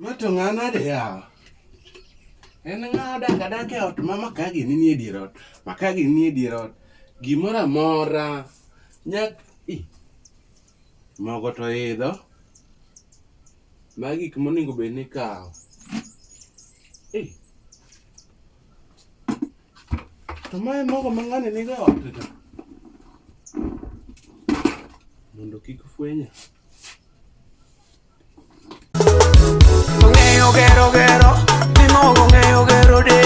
Ma to ng'a nade yawa? En ng'a odak adaka e ot ma maka gini nie dier ot, maka gini nie dier ot. Gimoro amora nyak i mogo to idho. Magi gik monego bed ni ikawo. Eh. To mae mogo ma ng'ani nigo e ot to. Mondo kik fwenya. Ong'eyo gero gero, ni mogo ong'eyo gero de.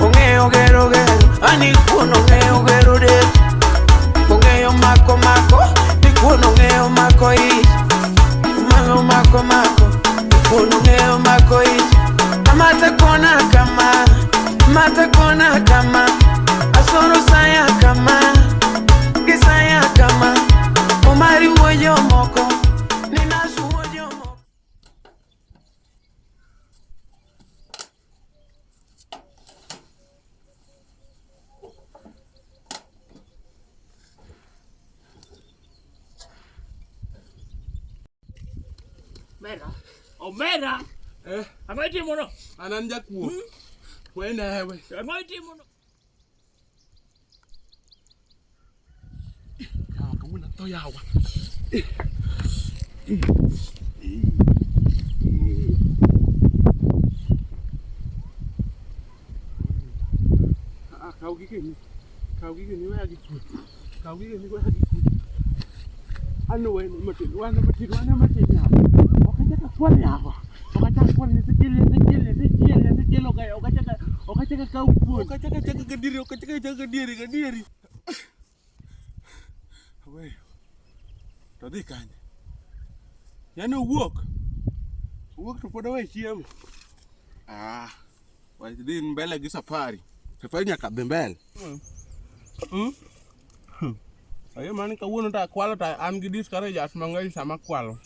Ong'eyo gero gero, ani kuon ong'eyo gero de. Ong'eyo mako mako, ni kuon ong'eyo mako ich. Mako mako mako, ni kuon ong'eyo mako ich. Amata kona kama, mata kona kama, asoro saya kama, gisaya kama. Omari wuo jomoko, ni nasu wuo jomoko. Omera. Omera. Eh, Ang'o itimo no? an an jakuo. Wena we. Ang'o itimo no? Yawa kawuono atho yawa. Ah, kaw gigeni. Kaw gigeni weya gi kwe. Kaw gigeni weya gi kwe. An wene matin, wene matin, wene matin yawa. Ok achak akwal yawa. Ok achak akwal nyathi chiel, nyathi chiel, nyathi chiel, nyathi chiel ok ok achak ok achak akaw kuon. Ok achak achaka gadieri, ok achak achaka gadieri, gadieri. Aweyo. To dhi kanye? Yaani owuok. Owuok to pod owe chiemo. Ah. Wadhi mbele gi safari. Safari nyaka dhi mbele. Mm. Ayo mani kawuono to akwalo to an gi discourages mang'eny sama akwalo.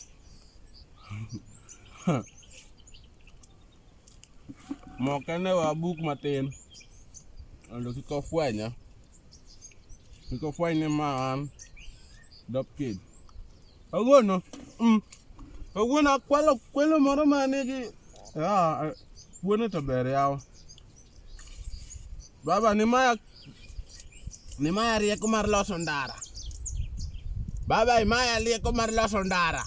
Moke ne wabuk matin mondo kik ofwenya. Kik ofweny ni ma an dop kid. Kawuono, Kawuono akwalo kwelo moro ma nigi ah, wuone to ber yawa. Baba nimaya nimaya rieko mar loso ndara. Baba imaya rieko mar loso ndara.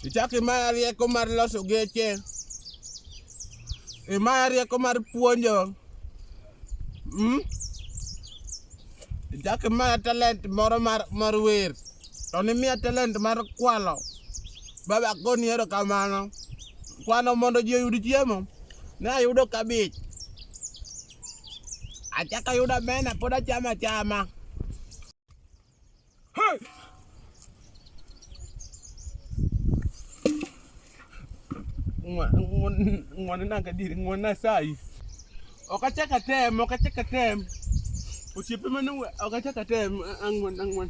Ichak imaya rieko mar loso geche. Imaya rieko mar puonjo. Ichak imaya talent moro mar, mar wer. To nimiya talent mar kwalo. Baba akoni erokamano. Kwano mondo ji oyud chiemo. Ne ayudo kabich. Achako ayudo omena pod achamo achama. Hey! Ng'won na gadieri, ng'won na asayi. Ok achak atem, ok achak atem. Osiepe mane ok achak atem, ang'won, ang'won.